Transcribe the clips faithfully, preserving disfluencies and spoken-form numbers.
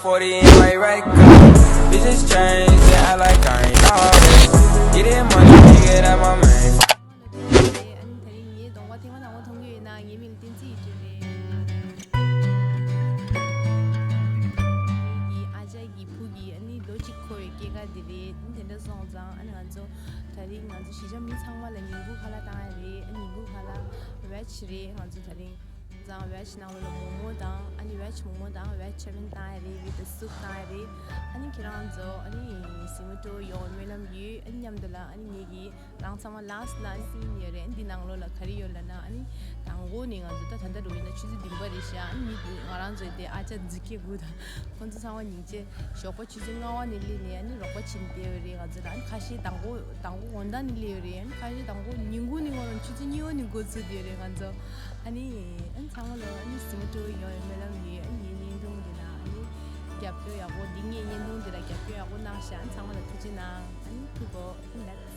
forty in my right cup. Bitches change, they act like I ain't always. Get it money, nigga, that my main. ཨ་ནི་ད་རིང་ངའི་གདོང་པ་ཐེངས་མ་དང་པོ་མཐོང་གི་ཡོད་ན། ངའི་མིང་བསྟན་འཛིན་ཡིད་སྤྲུལ་རེད། ངའི་ཨ་ཅག་གི་བུ་གི་ཨ་ནི་ལོ་གཅིག་འཁོར་བའི་སྐྱེས་སྐར་འདི་རེད། ཨ་ནི་དེ་འདྲ་སོང་ཙང་ཨ་ནི་ང་ཚོ་ད་རིང་ང་ཚོ་གཞིས་ཆགས་མི་ཚང་མ་ལ་ཉིན་གུང་ཁ་ལག་བཏང་ཡ་རེད། ཨ་ཉིན་གུང་ཁ་ལག་veg རེད། ང་ཚོ་ད་རིང་ཙང་veg ནང་ལོགས་ལ་མོག་མོག་དང་ཨ་ནི་veg མོག་མོག་དང་veg chow mein བཏང་ཡ་རེད། with the soup བཏང་ཡ་རེད། ཨ་ནི་ཁྱེད་རང་ཚོ་ཨ་ནི་Zomato ཡོང་སྨོན་ལམ་ཡོད། ཨ་ནི་མཉམ་དུ་ལ་ཨ་ནི་ངེད་ཀྱི་རང་ཚང་མ་last ལ་ཨ་ནི་སིན་ཡོད་རེད། ཨ་ནི་འདི་ནང་ལོགས་ལ་ག་རེ་ཡོད་ལབ་ན། ཨ་ནི་དང་པོ་ནས་ང་ཚོ་ད་ད་ལྟ་འགྲོ་ཡིན་ན་ཆུ་ཚོད་བདུན་པ་རེད་ཤག་ཨ་ནི་མི་འདི་ང་རང་ཚོའི་དེ་ཨ་ཅག་འཛི་སྐྱེ་དགུ་དང་ཁོང་ཚོ་ཚང་མ་ཉིན་བྱེད་ཞོགས་པ་ཆུ་ཚོད་ལྔ་པ་ནས་སླེབས་ནས་ཨ་ནི་རོགས་པ་བྱེད་བསྡད་ཡོད་རེད། ང་ཚོ་ལ་ཨ་ནི་ཁ་ཤས་དང་པོ་དང་པོ་དགོང་དག་ནས་སླེབས་ཡོད་རེད། ཨ་ནི་ཁ་ཤས་དང་པོ་ཉིན་གུང་ནས་ང་རང་ཆུ་ཚོད་གཉིས་པ་ནས་འགོ་ཚུགས་བསྡད་ཡོད་རེད། ང་ཚོ་ཨ་ནི་ཨ་ནི་ཚང་མ་ལ་ཨ་ནི་Zomato ཡོང་བའི་སྨོན་ལམ་ཡོད། ཨ་ནི་ངའི་བརྙན་ཐུང་འདི་ལ་ཨ་ནི་རྒྱབ་སྐྱོར་ཡག་པོ། འདི་ངའི་བརྙན་ཐུང་འདི་ལ་རྒྱབ་སྐྱོར་ཡག་པོ་གནང་ཤག་ཨ་ནི་ཚང་མ་ལ་ཐུགས་རྗེ་གནང་། ཨ་ནི་ཐུག་གོ། ཨ་ནི་that's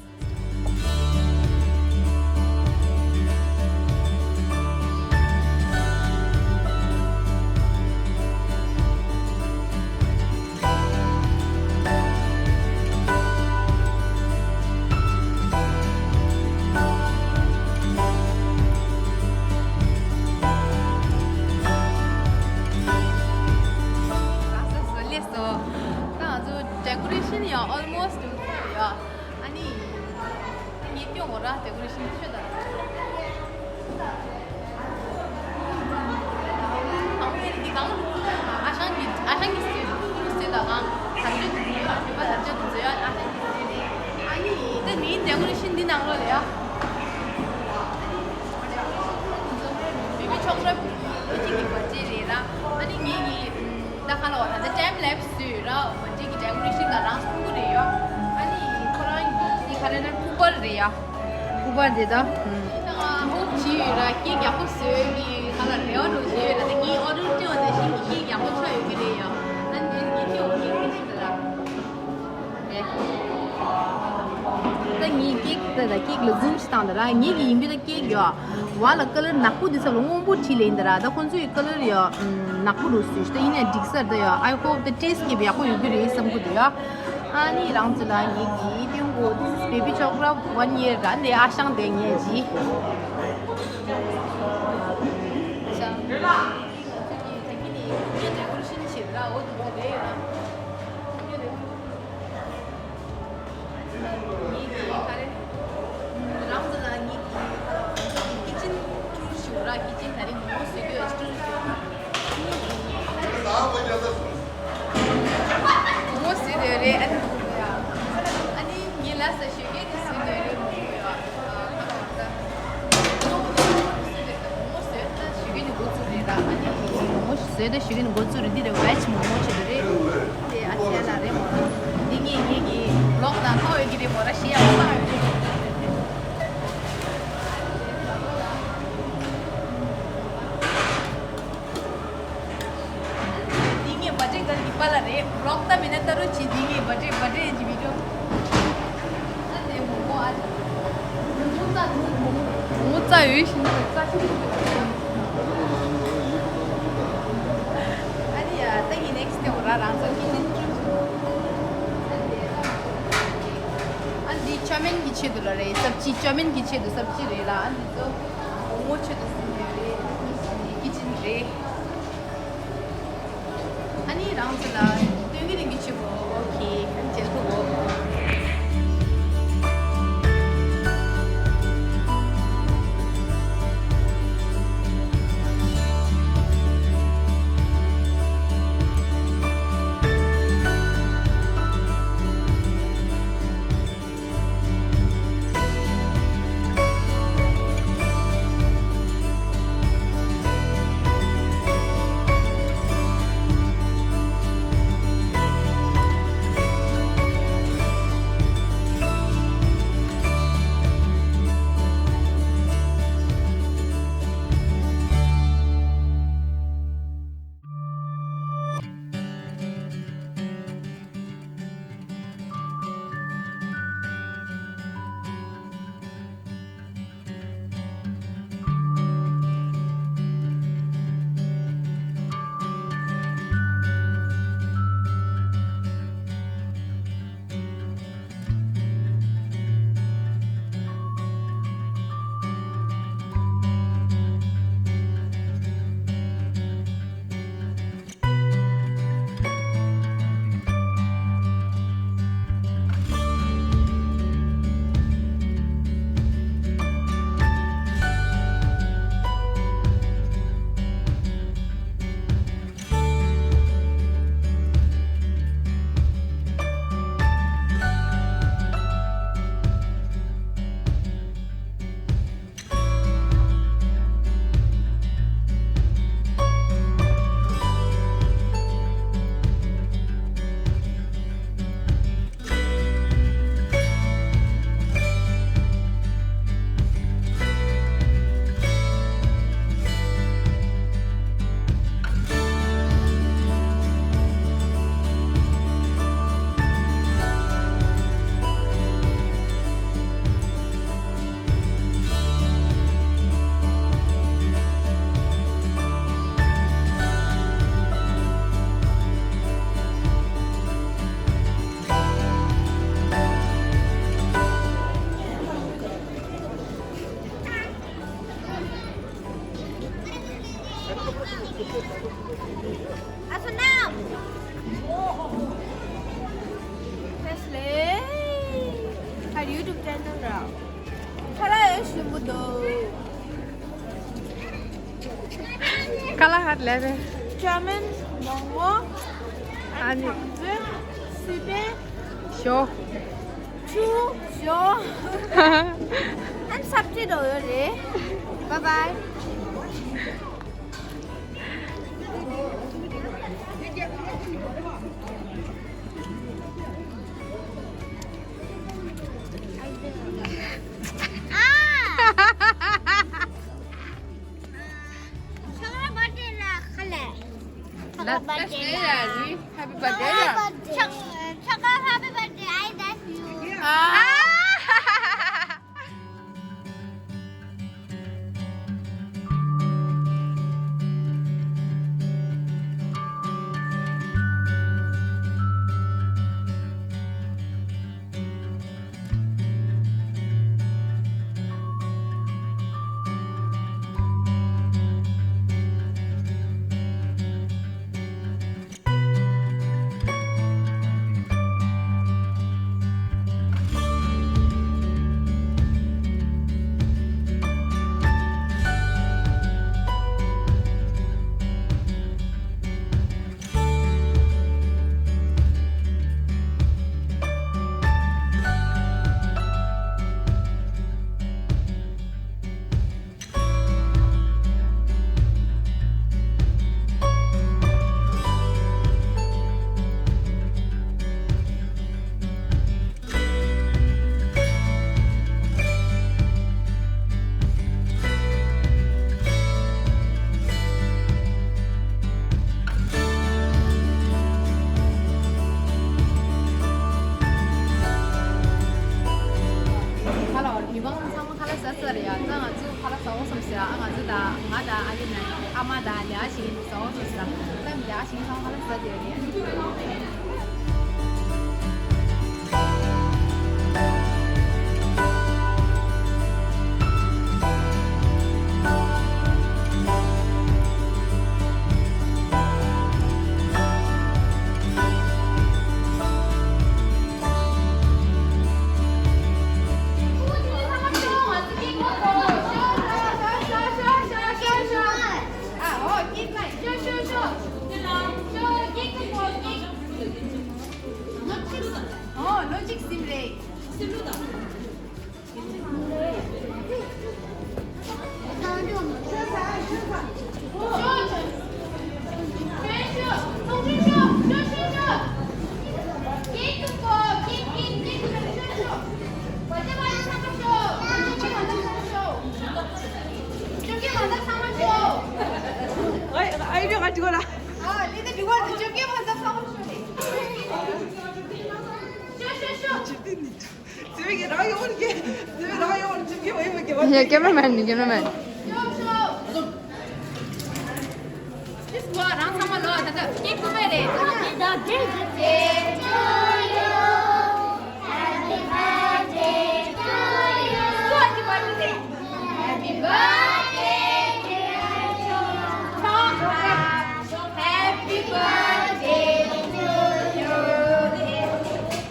ལགས་སོ། ལགས་སོ། ད་ང་ཚོ་decoration ཡང་almost ཡོད་ས་རེད་ཡ། ཨ་ནི། ངས་སྐྱོ་མོ་ར་decoration ཆོད་ད། ཨ་ནི་འདི་གང་ཨ་ཞང་གི་ཨ་ཞང་གི་སྲོལ་སྲོལ་ད་གང་དར་ལྕོག་གི་སྲོལ་ཡ། ཨ་ཞང་གི་སྲོལ་ཡ། ཨ་ཞང་གི་སྲོལ་རེད། ཨ་ནི་ད་ངའི་decoration འདི་ནང་ལོགས་རེད་ཡ། baby chocolate ལོ་གཅིག་གི་birthday རེད་ར། ཨ་ནི་ངས་ངའི་ད་ཁ་ལོ་ད་ལྟ་time lapse བཟོས་ཡོད་ར། birthday གི་decoration ལ་རང་སྲུང་གི་རེད་ཡ། ཨ་ནི་ཁོ་རང་གི་ཁ་རེ་ན་ཕུག་པར་རེད་ཡ། ཕུག་པར་རེད་ད། ཨུམ། ད་ཧོབ་བྱས་ཡོད་ར། ཀེག་ཡག་པོ་བཟོས་ཀྱི་ཁ་ལ་རེ་བ་འགྲོ་བྱས་ཡོད་ར། ད་ངའི་order སྤྲད་པ་ནང་བཞིན་གྱི་ཀེག་ཡག་པོ་ཆགས་ཡོད་ཀྱི་རེད་ཡ། ཨ་ནི་ངས་སྤྲད་པ་ཀེག་ཀེག་ཞིག་ད་ར། ད་ངས་ཀེག་ད་ད་ཀེག་ལ་zoom ཞིག་བཏང་ད་ར། ངེད་ཀྱི་ཡིན་པའི་ད་ཀེག་ཡོད། བ་ལ་ཀ་ལར་ནག་པོ་འདི་ཚབ་ལ་སྔོན་པོ་བྲིས་ལེན་ད་ར། ད་ཁོང་ཚོའི་ཀ་ལར་ཡོད་ནག་པོ་འགྲོ་སྲིད་ད། ཡིན་ནའི་འགྲིག་ས་རེད་ད་ཡོད། I hope the taste ཀྱི་ཡག་པོ་ཡོད་ཀྱི་རེད་བསམ་གི་འདུག་ཡ། ཨ་ནི་རང་ཚོ་ལ་ངེད་ཀྱི་སྟོན་གོ། This is baby chocolate one year ར། འདི་ཨ་ཞང་དེ་ངས་ཇི། ཨ་ཞང་། ང་ཚོ་གི་ད་གི་ནི་ཁུག་ཀྱི་decoration བྱེད་ར། འོ་དེ་འདྲ་རེད་ཡོད་ར། ཁུག་ཀྱི་རེད། ངེད་ཀྱི་ག་རེ། རང་ཚོ་ལ་ངེད་ཀྱི་ང་ཚོ་གི་kitchen tour ཞུ་ར། kitchen ད་རིང་མོག་མོག་བཟོ་རྒྱུ་tour ཞུ། མོག་མོག་བཟོས་བསྡད་རེད། ཨ་ནི་ངའི་ལ་ས་ཞོད་སྐད་དེ་བཟོས་བསྡད་རེད། མོག་མོག་ཡོད། མོག་མོག་བཟོས་ད་ཞོད་སྐད་ནས་འགོ་བཙུགས་རེད་ར། ཨ་ནི་མོག་མོག་བཟོས་ད་ཞོད་སྐད་ནས་འགོ་བཙུགས་རེད། འདི་རེད་veg མོག་མོག་བྱེད་དུ་རེད། དེ་ཨ་ཅེ་ལ་རེད་མོ་ར། འདི་ངས་ངེད་ཀྱི་vlog ནང་མཐོང་ཡོད་ཀྱི་རེད་མོ་ར། ཞེ་ཡག་པོ་བཏང་ཡོད་ཀྱི་རེད། འདི་ངའི་birthday girl གྱི་པཱ་ལགས་རེད། vlog ལྟ་མིན་ན་ལྟ་རོགས་བྱེད། འདི་ངའི་birthday birthday གྱི་video། ཨ་ནི་མོག་མོག་ཨ། མོག་མོག་རྩ་མོག་མོག་རྩ་ཡོད་བཞིན་དུ་རྩ་ཆེན་པོ་རེད། ཨ་ནི་ཡ་ད་ངའི་next day འོ་ར་རང་ཚོ་kitchen tour། ཨ་འདི་chow mein གྱི་ཆེད་དུ་ལ་རེད། སབ་ཅི་chow mein གྱི་ཆེད་དུ་སབ་ཅི་རེད་ལ། ཨ་འདི་ཚོ་མོག་མོག་ཆེད་དུ་སུ་ཡོད་རེད། kitchen རེད། ཨ་ནི་རང་ཚོ་ལ་སྟོན་གྱི་རིང་གི་ཆུ་བོ། ཨོ་ཁེ། ཨ་ནི་མཇལ་ཐུབ་བོ། ཨ་སོ་ནམ། ཁ་ལས་ཁ་ཡུ་ཊུབ་ཅེ་ནལ་ར། ཁ་ལག་ཡོད་ཞིམ་པོ་འདུག་ཁ་ལག་ཧར་ལས་པས། ཅོ་མིན། མོག་མོག་ཨ་ནི། ཨ་ནི་ཐང་ཚོད། སི་པན། ཞོ། ཆུ། ཞོ། ཨན་སབ་ཅི་འགྲོ་ཡོད་རེད། Bye bye. ཁྱོད་རང་བར་ཌེ་ལ་ཁ་ལས། ཁྱོད་རང་བར་ཌེ་ལ། Happy birthday. ཁྱོད་ཁྱོད་རང་happy birthday. I love you. ཧ་ལོ། མི་མང་ཚང་མ་ཁ་ལག་ཟ་ཚར་ཡ། ད་ང་ཚོ་ཁ་ལག་ཟ་འོང་བསམ་ཟེར། ཨ། ང་ཚོ་དང་ང་དང་ཨ་ཡེ་ནས་ཨ་མ་དང་ལེ་ཨ་ཞིག་ཟ་འོང་བསམ་ཟེར། ད་ལེ་ཨ་ཞིག་ཚང་མ་ཁ་ལག་ཟ་བསྡད་ཡོད་རེད། ལོ་གཅིག་ཟིན་རེད། ཡ། ཀེམ་ར་མེན་ནི། ཀེམ་ར་མེན།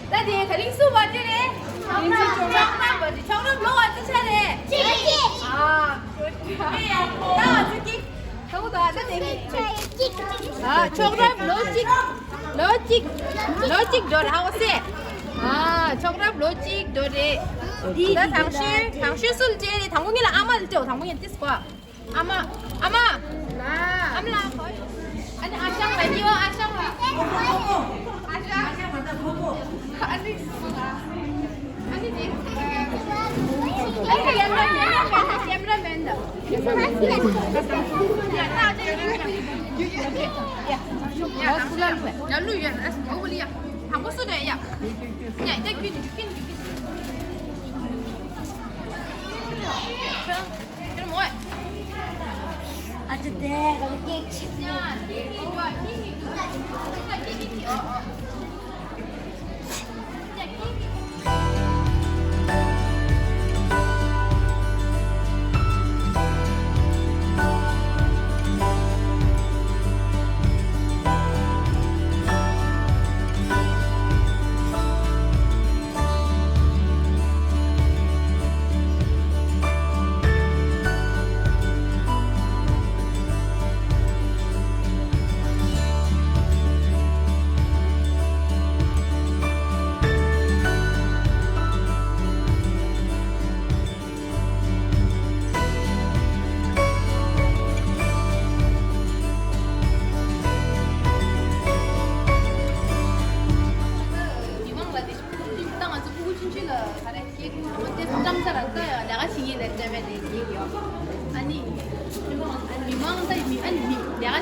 ད་དེ་ད་རིང་སུ་བར་ཌེ་རེད། ཆོག་རམ་བར་ཌེ། ཆོག་རམ་ལོ་བ་ཅི་ཆ་རེད། གཅིག་ད་ང་ཚོ་གཅིག་ད་འོ་ད་ད་དེ་ནི། ཨ། ཆོག་རམ་ལོ་གཅིག་ལོ་གཅིག་ལོ་གཅིག་འགྲོ་ར་འོ་སེ། ཨ། ཆོག་རམ་ལོ་གཅིག་འགྲོ་རེད། ད་དང་ཤོས་དང་ཤོས་སུ་ལ་སྤྲད་རེད། དང་པོ་ངེད་ལ་ཨ་མ་ལ་སྤྲད། དང་པོ་ངེད་ཏིས་པ། ཨ་མ། ཨ་མ། ཨ་མ་ལགས། ཨ་ནི་ཨ་ཞང་ལ་ཡིའོ། ཨ་ཞང་ལ། ཨ་ཞང་། ཨ་ནི། ཨ་ནི་དེ། ཨ་ནི་ཀེམ་ར་མེན། ཀེམ་ར་མེན་ད། ཡ་ལུ་ཡ། ཨ་སི་ཨོ་ལི་ཡ། དང་པོ་སུ་དེ་ཡ། ཡ་ཡ་ཀིན་ཀིན་ཀིན།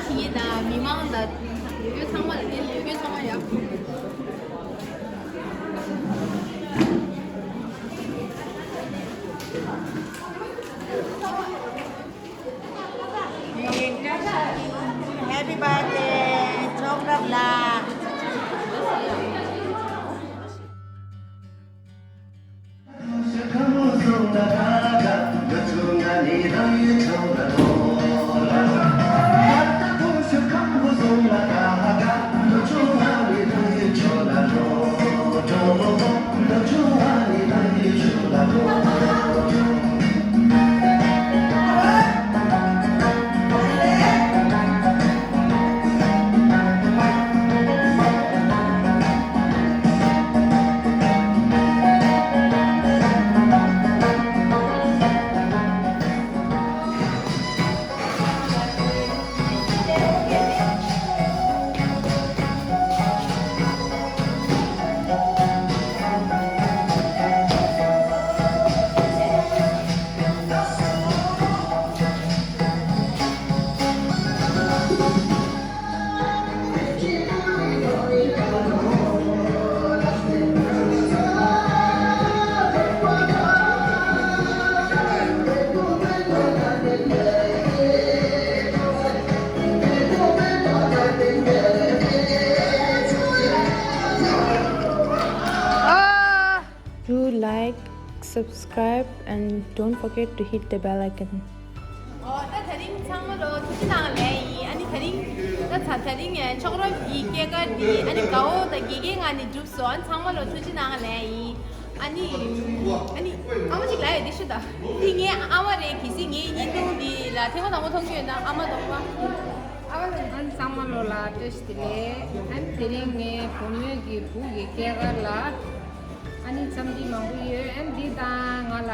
ཞིག་ཡིན་ན་མི་མང་ལ་ཡོད་ཚང་མ་ལ་དེ་ལས་ཀའི་ཚང་མ་ཡག་པོ། Happy birthday, ཅོག་རབ་ལགས། Do like, subscribe, and don't forget to hit the bell icon. ཨོ། ད་དེ་རིང་ཚང་མ་ལོ་ཐུགས་རྗེ་གནང་ལན་ཡིན། ཨ་ནི་དེ་རིང་ད་ཚ་དེ་རིང་ཨེ་ཅོག་རོབ་ཀྱི་སྐྱེས་སྐར་འདི་ཨ་ནི་དགའ་བོ་དང་དགེ་རྒན་ང་ནི་གྲུབ་སོང་། ཨ་ཚང་མ་ལོ་ཐུགས་རྗེ་གནང་ལན་ཡིན། ཨ་ནི་ཨ་ནི་ཨ་མ་ཅིག་ལ་ཡོད་འདི་ཤོད་ད། འདི་ངའི་ཨ་མ་རེད། གལ་སྲིད་ངའི་བརྙན་ཐུང་འདི་ལ་ཐེངས་མ་དང་པོ་མཐོང་གི་ཡོད་ན་ཨ་མ་གདོང་པ། ཨ་ནི་ཚང་མ་ལོ་ལ་བཀྲ་ཤིས་བདེ་ལེགས། ཨ་ནི་དེ་རིང་ངའི་བུ་མོ་གི་བུ་གི་སྐྱེས་སྐར་ལ་ཨ་ནི་འཚམས་འདྲི་མང་པོ་ཡོད། ཨ་ནི་འདི་དང་ང་ལ་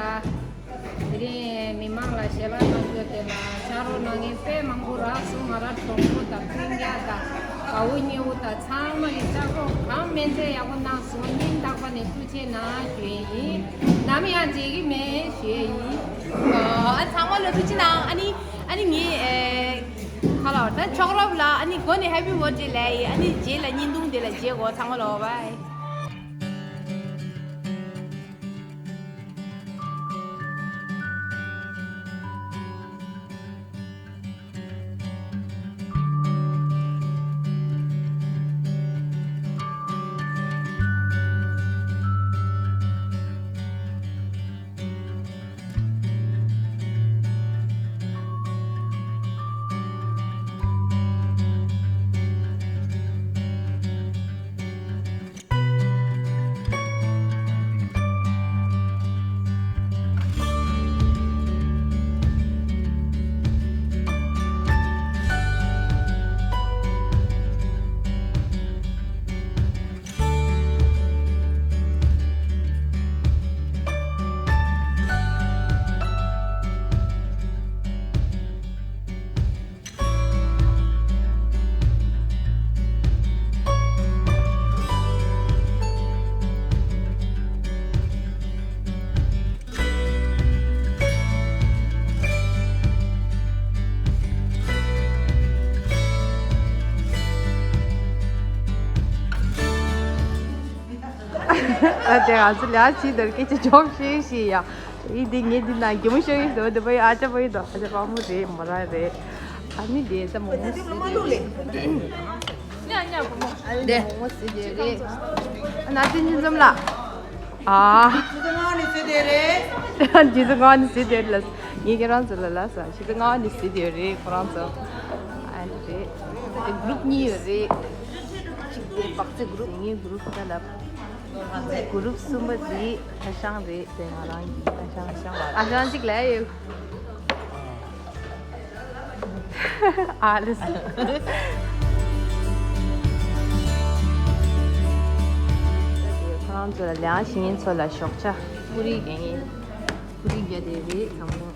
དེ་རིང་མི་མང་ལ་ཞལ་ལག་གནང་རྒྱུ་དེ་ལ་ཕྱག་རོགས་གནང་མཁན་དཔེ་མང་པོ་རག་སོང་། ང་རང་གྲོགས་པོ་དང་སྤུན་ཀྱག་དང་དགའ་བོ་ཉེ་བོ་དང་ཚང་མ་གི་ཕྱག་རོགས་གང་མིན་ཚད་ཡག་པོ་གནང་སོང་། སྙིང་ཐག་པ་ནས་ཐུགས་རྗེ་གནང་ཞུ་ཡས་ཡིན། ནམ་ཡང་བརྗེད་ཀྱི་མེད་ཞུ་ཡས་ཡིན། ཨ་ཚང་མ་ལ་ཐུགས་རྗེ་གནང་། ཨ་ནི་ཨ་ནི་ངས་ཨེ་ག་ལ་ད་ཅོག་རོབ་ལ་ཨ་ནི་འགོ་ནས་ཧེ་པི་བྷར་ཐི་ཌེ་ལབ་ཡིན། ཨ་ནི་རྗེས་ལ་བརྙན་ཐུང་དེ་ལ་མཇལ་གོ། ཚང་མ་ལ་བྷའི། ཨ་དེ་ང་ཚོ་ལས་ཀ་བྱེད་དུས་སྐད་ཆ་ཅོག་ཤེས་ཤེས་ཡ། ཨི་དེ་ངས་འདི་ན་གད་མོ་ཤོར་གྱི་འདུག་དེ་པ་ཡི་ཨ་ཅག་པ་ཡི་འདུག་ཨ་ཅག་པ་མོ་རེད་མོ་ར་རེད། ཨ་ནི་དེ་ད་མོ་མོ་སི་དེ་རེད། ཉ་ཉ་བུ་མོ། དེ་མོ་མོ་སི་དེ་རེད། ཨ་ན་ཏིན་ཅིན་ཙམ་ལ། ཨ། ཇི་ཙི་ང་ནི་སི་དེ་རེད། ཇི་ཙི་ང་ནི་སི་དེ་རེད་ལ། ངས་ཁྱེད་རང་ཚོ་ལ་ལ་ས་ཇི་ཙི་ང་ནི་སི་དེ་རེད་ཁོ་རང་ཚོ། ཨ་ནི་རེད། དེ་གུ་རུབ་གཉིས་ཡོད་རེད། གཅིག་དེ་བག་ཙེ་གུ་རུབ་ངའི་གུ་རུབ་ད་ལབ། གུ་རུབ་གསུམ་པ་དེ་ཁ་ཤང་རེད། དེ་ང་རང་གི་ཁ་ཤང་ཤང་བ། ཨ་ཤང་གཅིག་ལ་ཡོད། ཨ་ལེ་སི། ཁོ་རང་ཚོ་ལ་ལས་ཀ་བྱེད་མཁན་ཚོ་ལ་ཞོགས་ཇ་ཀུ་རེ་རྒྱག་མཁན། ཀུ་རེ་རྒྱག་དེ་རེད་དང་པོ།